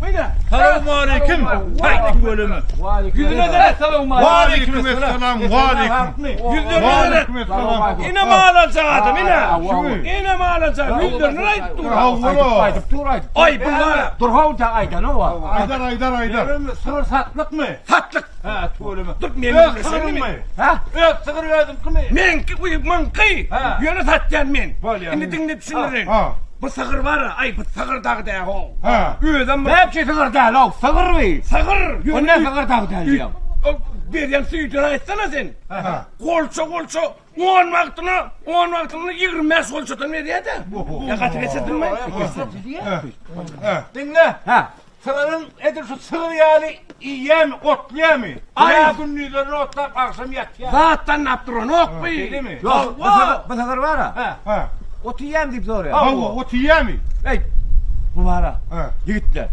Ine. Salowmaleýkim. Haý, tüweleme. Ýüzüne seret. Waleýkim esselam, waleýkim. Ýüzlerine seret. Waleýkim esselam. Ine mal aljak adam, ine. Şumy? Ine mal aljak. Ýüzlerine aýdyp dur. Hawa. Aýdyp dur, aýdyp. Aý, bu bar. Dur haw da aýdana wa. Aýdar, aýdar, aýdar. Sygyr satlykmy? Satlyk. Ha, tüweleme. Dur, men Öz gürleşelim sygyrmy? mi? Ha? Öz sygyr özüňkimi? Meňki, uý, myňky. Ha. Ýöne satýan men. Bolýar. Indi diňle düşündirin. Ha. Bu sygyr bar, aý, bu sygyr dagy däl how. Ha. Özem bir Näme üçin sygyr däl how? Sygyr bi. sygyr. O ne sygyr dagy däl diýýäň? O berýän süýdüni aýtsana sen. Ha. Golça golça 10 wagtyna, 10 wagtyna 25 golçadan berýär-de. Ýa gaty geçirdimmi? Ha. Diňle. Ha. Sygyryň edil şu sygyr ýaly iýýärmi, otlaýarmy? Aý. Aý gündizlerine otlap, agşam ýatýar. Zatdan nap duranok bi. Şeýlemi? Ýok, bu sygyr, bu sygyr bar-a. Ha. Ha. Ot iýýärmi diýip soraýar. Hawa, ot iýýärmi? Eý, bu bar-a. Ha. Ýigitler.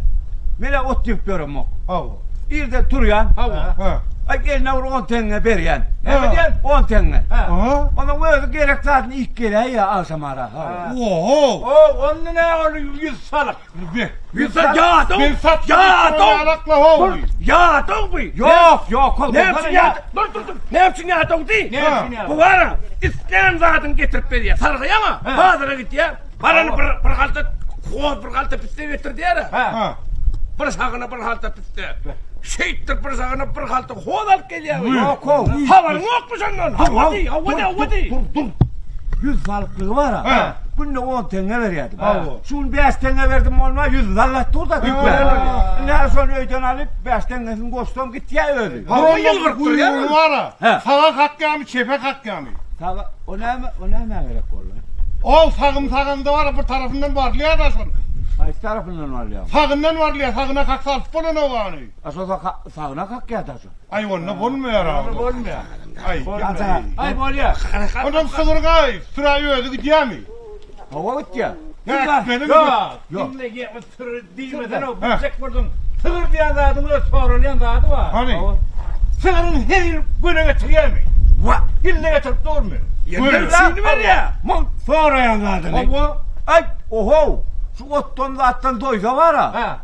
Men-ä ot iýip ýöremok. Hawa. Irden turýan. Hawa. Ha. Aý, eline bir 10 teňňe berýän. Näme diýýän? 10 teňňe. Ha. Aha. Onuň özi gerek zadyny iýip geläýýär agşamara. Hawa. Oho. O, onda näme ol ýüz salyk. Be. Ýadaw. Ben sat. Ýadaw. Dur. Ýadaw bu. Ýok, ýok. ol Näme bolsana üçin ýa- ýadaw? Dur, dur, dur. Näme üçin ýadaw diý? Näme üçin ýadaw? Bu bara islän zadyny getirip berýär. Sargaýaňa bazara gidýär. Barany bir bir halta hoz, bir halta pisse getir diýär. Ha. Ha. Bir sagyna bir halta pisse. Şeýtdir bir sagyna bir halta hoz alyp gelýär. Ýok, how. Habaryň ýokmy şondan? Hawa diý, hawa diý, hawa diý. Dur, dur. Ýüz salyklygy bar. Ha. Günde 10 teňňe berýärdim. Hawa. Şu gün 5 teňňe berdim bolma 100 zallat dur da gitýär. Indi şony öýden alyp 5 teňňesini goşsam gitýär özi. Hawa, ýylgyryp durýar. Guýrugy bar-a. Ha. Saga kakýarmy, çepe kakýarmy? Saga o näme, o näme gerek boldy? O sagym saganda bar, bir tarapyndan barylýar da şol. Haýsy tarapyndan barylýar? Sagyndan barylýar, sagyna kaksa alyp bolanok ony. A şo sagyna kakýar da şo. Aý onda bolmaýar a. Bolmaýar. Aý. Aý bolýar. Ondan sygyrgaý, sürä özi gidýärmi? Hawa gitýär. Gitmeli mi? Ýok. Diňle, ýe, o syry diýmesen o biljek bolsaň, sygyr diýen zadyň öz soralýan zady bar. Hany? Sygyryň her ýyl göle getirýärmi? Wa. Ýylda getirip durmy? Ýylda üçini berýär. Muň soraýan zadyny. Hawa. Aý, oho, şu otdan zatdan doýsa bar-a. Ha.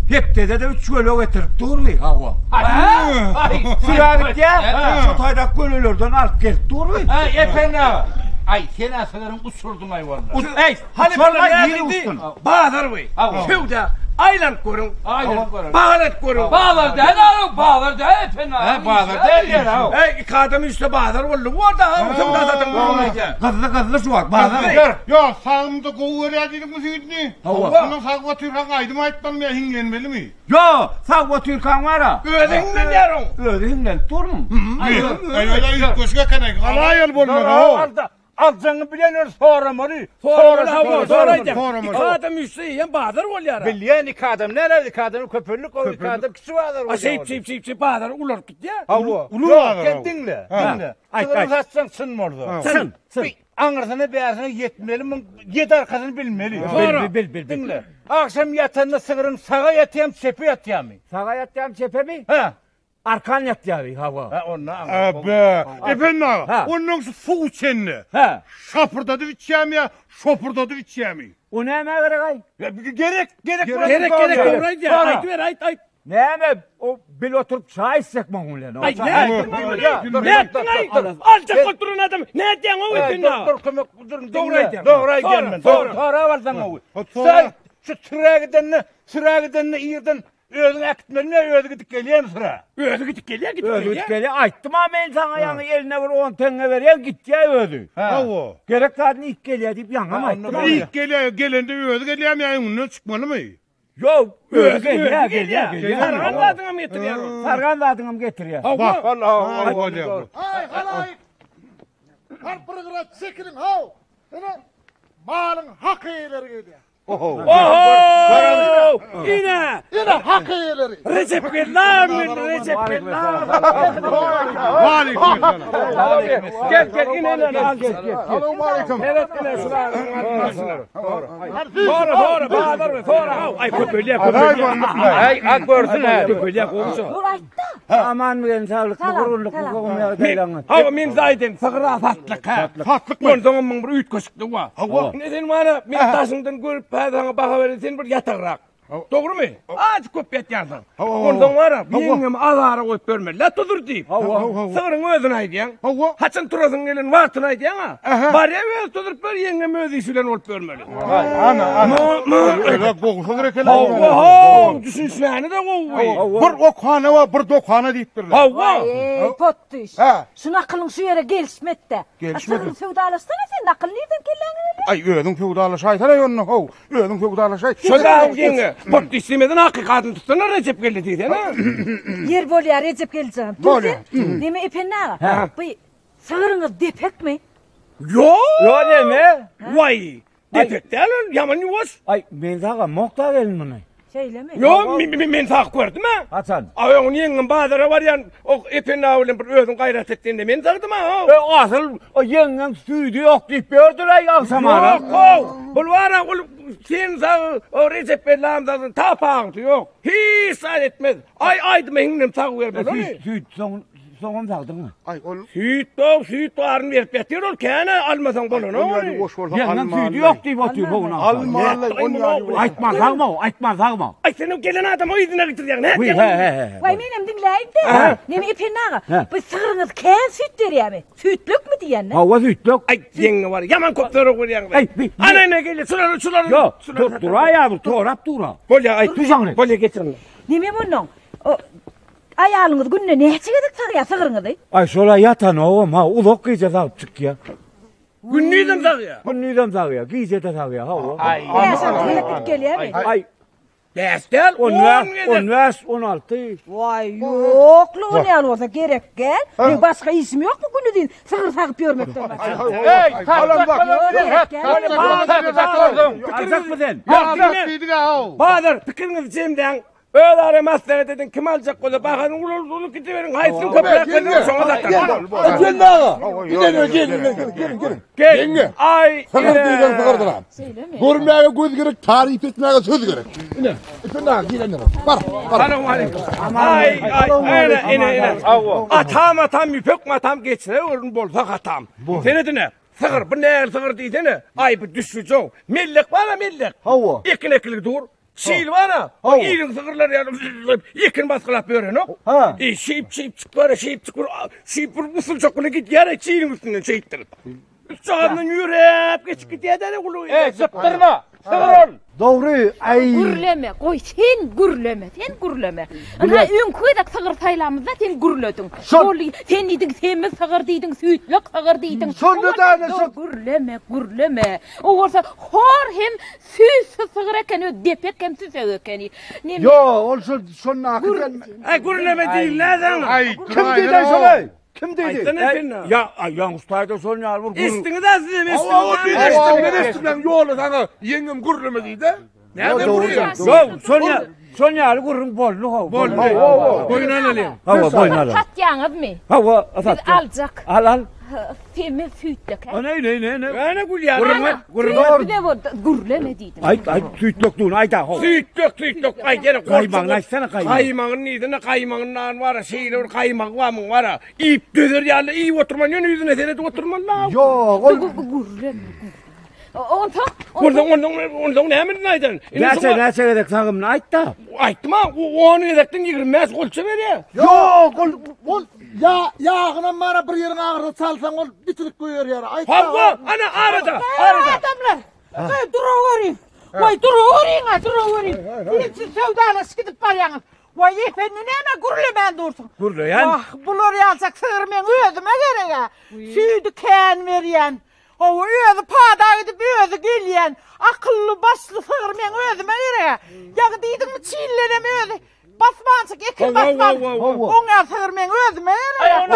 Hepdede-de üç göle getirip durmy, hawa. Aý, Sürä gitýär, şu taýdak gölelerden alyp gelip durmy. Aý, Ependi aga. Aý, sen-ä sygyryň uçurdyň aý walla. Eý, Hany uçurma, bular ýeri nädildi? uçsun. Bazar we Hawa. söwda aýlanyp görüň. Aýlanyp görüň. Bahalat görüň. Bazar däl aga, bazar däl Ependi aga. Ha, bazar däl ýer, haw. Eý, iki adam üstü bazar boldy. Bu arada ha, söwda satyn görüň aýdýan. Gyzly gyzly şu wagt bazar. Gyzly. Ýok, sagymda gowy görýär diýdiňmi süýdüni? Hawa. Ondan sag otyrkaň aýdym aýtmalymy ýa hiňlenmelimi? Ýo, sag otyrkaň bar-a. Özi hiňlenýär oň. Özi hiňlenip durmuň. Aý, öýle üýtgeşik eken-aý. Galaýaly bolmaz, how. Aljaňy bilen ol soramaly. Soramaly, hawa, soraýdym. Soramaly. Iki adam üstü hem bazar bolýar. Bilýän iki adam näler iki adam köpellik ol iki adam kiçi bazar A bolýar. şeýp şeýp şeýp şeýp bazar ularyp gitýär. Hawa. Uly Ýok, bazar, Sen hawa. diňle, Ha. diňle. Aýt, Sygyry aýt. satsaň çyn bolsa. Çyn, çyn. Bir aňyrsyna bärsine ýetmeli, muň ýedi arkasyny bilmeli. Sora. Bil, bil, bil, bil. Diňle. Agşam ýatanda sygryň saga ýatýam, çepe ýatýamy? Saga ýatýam çepemi? Ha. Arkan ýatýar, hawa. Ha, onda aňyr. Äbe, Ependi aga, Ha. ondan şu suw içende Ha. şapyrdadyp içýärmi ýa şopurdadyp içýärmi? O näme gerek aý? Ya, Gerek, gerek. Gerek gerek dogry aýdýar. Aýdyber aýt aýt. Näme o bil oturyp çaý içsek muň bilen. Aý ne? Ne etdiň aý? Aljak bolup duran adam ne edýäň o Ependi aga? Dur, kömek, dur, Dogry aýdýaň. Dogry aýdýan men. Sora, Sora alsaň gowy. Hop, sora. Sen şu sürä gidende, sürä gidende irden özüň äkitmelimi ýa özi gidip gelýärmi sürä? Özi gidip gelýär, gidip Özi gelýär. gidip gelýär. Aýtdym ha men saňa ýaňy eline bir 10 teňňe berýän gitýär özi. Hawa. Gerek zadyny iýip gelýär diýip ýaňam aýtdym. ha. Ilk gelýär, gelende özi gelýärmi ýa öňünden çykmalymy? Ýok, özi Özi gelýär, gelýär, gelýär, gelýär. Sargan zadyňam getirýär ol. Sargan zadyňam getirýär. Hawa. Hawa, bolýar bu. Aý, halaýyk. Har bir gyra çekiliň, haw. Ine, malyň hak eýeleri gelýär. Oho! Ine! Ine hak eýeleri. Recep Gellam geldi, Recep Gellam. Waleýkim esselam. Gel gel ine ine al gel gel. Salowmaleýkim. Evet ine şuna. Sonra sonra bazar we sonra haw. Ay köpelýär köpelýär. Aý, a görsün hä. Köpelýär gowşa. Dur aýtda. Aman bilen saglyk, Salam, gurgunlyk, salam. gurgunlyk. Hawa men zaýden sygyra satlyk ha. Satlykmy? Onsoň muň bir üýtgeşikli bar. Hawa. Ine sen bana men daşyňdan görüp hä saňa baha beren sen bir ýatagrak. Dogrumy? Azajyk köp ýatýansyň. Onsoň bar-a, ýeňňemi azara goýup bermeli-dä tudur diýip. Sygryň özüni aýdýaň. Haçan turasyň gelen wagtyny aýdýaň-a. Barýa özi tuduryp ber, ýeňňem öz işi bilen bolup bermeli. Ana, ana. Öle gowy sygyr eken. Hawa, how, düşünişmäni-de gowy. Bir okhana bar, bir dokana diýipdirler. Hawa. Eý, potdyş. Şu nakylyň şu ýere gelişmedi-dä. Gelişmedi. Sygryny söwdalaşsana sen, nakyl nirden kelläňe gelýär? Aý, özüň söwdalaşaýsana onda, how. Özüň söwdalaşaý. Şol dagyň ýeňňe, potdyş diýmeden hakykatyny tutsana Rejep geldi diýsene. Ýer bolýar Rejep geldi jan. Dur sen. Neme Ependi aga? Bu sygryňyz depekmi? Ýok. Ýok neme? Waý, depek däl ol, ýaman ýuwaş. Aý, men sagamok da gelin muny. Şeýlemi? Ýok, men men sagyp gördüm-ä. Haçan? A öňün ýeňňem bazara barýan, o Ependi aga bilen bir özüň gaýrat et diýende men sagdym-a. E, asyl o ýeňňeň süýdi ýok diýip ýördüler agşamara. Ýok, how. Bul bar-a, ol sen sag, o Rejep Bellam sagdyn, tapawudy ýok. Hiç zat etmez. Aý, aýdyma hiňňem sagyp bermeli ony. Süýt, soň Soňam sagdyňmy? Aý, ol Süýt dog, süýt baryny berip ýatyr ol, kän-ä almasaň bolanok ony. Ony ýaly bolsa Ýeňňeň süýdi ýok diýip otyr bu gün agşam. Almaly, ony ýaly bolsa. Aýtman sagma, aýtman sagma. Aý, senem gelen adamy yzyna gidirýäň, nätýäň? Wiý, he, he, he. Waý, menem diňläýin-dä. Neme Ependi aga, bu sygryňyz kän süýt berýärmi? Süýtlükmi diýýän-dä? Hawa, süýtlük. Aý, ýeňňe bar, ýaman köp sorag berýäň. Aý, bi. Ana, ine gelýär, şulary, şulary. Ýok, dur, duraý-a bir, sorap dur-a. Bolýar, aýt. Duýjaňny. Bolýar, geçirin. Neme mundan? O Aýalyňyz günde näçe gezek sagýar sygryňyzy? Aý şol-a ýatanogam ha, uzak gije sagyp çykýar. Gündizem sagýar. Gündizem sagýar, gije-de sagýar, hawa. Bäş-alty gezek gidip gelýärmi? Aý. Bäş däl, on gezek. On bäş, 16. Waý, ýok-la, ol ýaly bolsa gerek däl. Meň başga işim ýokmy günüzin sygyr sagyp ýörmekden başga? Eý, satjak bolan Aljakmy sen? Bazar, pikiriňizi jemläň. Özara maslahat ediň, kim aljak bolsa bahasyny ululyp gidiberiň, haýsyny köpräk berseňiz şoňa satarys. Ependi aga, gidene gelin, gelin, gelin. Gel. Ýeňňe. Aý. Sygyr diýseň sygyrdyr ha. Şeýlemi? Görmäge göz gerek, taryp etmäge söz gerek. Ine, Ependi aga gelendir. Bar, bar. Salowmaleýkim. Aý, aý, ene, ene, ene. Atam, atam, ýüpek matam geçire orun bolsa hatam. Seredine, sygyr, bu näl sygyr diýsene. Aý, bu düşüjow. Mellek bar-a, mellek. Hawa. Ekin ekilgi dur. Çil bar-a, o iliň sygyrlary ýaly ekin basgylap ýörenok. Ha. E, şeýip şeýip çykyp bar, şeýip çykyp, şeýip bir usulçak bilen gidýär, çiliň üstünden şeýtdirip. Üstjagazyndan ýöräp geçip gidýär däne gulu. Ey, sypdyrma. Sygyr ol. Dogry, aý. Gürleme, goý sen gürleme, sen gürleme. Ynha öňki gezek sygyr saýlamyzda sen gürlediň. Şol sen diýdiň semiz sygyr diýdiň, süýtlek sygyr diýdiň. Şonda däne şo. Gürleme, gürleme. O bolsa hor hem Süýtsiz sygyr eken öz depek hem süsek ekeni. Neme? Ýo, ol şo şondaky däl. Aý gürleme diýilnä saňa. Aý, Kim diýdi şony? Kim diýdi? Aýtsana Ependi. Ýa, ýalňyş taýda şol ýaly bir gürrüň. Eşitdiňiz-ä sizem Hawa, eşitdiňiz. men eşitdim, men eşitdim. Ýaňy ýolda saňa ýeňňem gürleme diýdi. Näme gürrüň? Ýok, şol ýaly, şol ýaly gürrüň boldy how. Boldy. Boýun alalyň. Hawa, boýun alalyň. Satýaňyzmy? Hawa, Biz satýas. aljak. Al, al. Semiz süýtlek. Ana, ine, ine, ine. Ýöne gülýär. Gürrüň, gürrüň. Süýt bize boldy. Gürleme diýdim. Aýt, aýt, süýtlekdigini aýt-a, how. Süýtlek, süýtlek. Aý, ýene Gaýmagyny aýtsana, gaýmagyny. Gaýmagyny diýsene, gaýmagyndan bar-a, şeýle bir gaýmagy bar muň bar-a. Iýip dözer ýaly iýip oturman, ýöne ýüzüne seredip oturmaly-la. Ýok, ol Gürleme. Onsoň, onsoň, onsoň, onsoň näme aýdan? Näçe, näçe gezek sagymyny aýt-da. Aýtdym-a, 10 gezekden 25 golça berýär. Ýok, ol ol ýa ýagynam bara bir ýeriň agyrsa çalsaň ol bitirip goýberýär. Aýt. Hawa, ana arada, arada. Adamlar, goý duraweriň. Goý duraweriň, a duraweriň. Siz söwdalaşyp gidip barýaňyz. Waý efendi näme gürlemän dursuň? Gürleýän. Wah, bular ýaljak sygyr meň özüme gerek-ä. Süýdi kän berýän. Hawa, özi pada gidip, özi gelýän, akylly, başly sygyr meň özüme gerek-ä. Ýaňy diýdiňmi, çillenem özi basmanjyk, ekin basman. Oňa sygyr meň özüme gerek.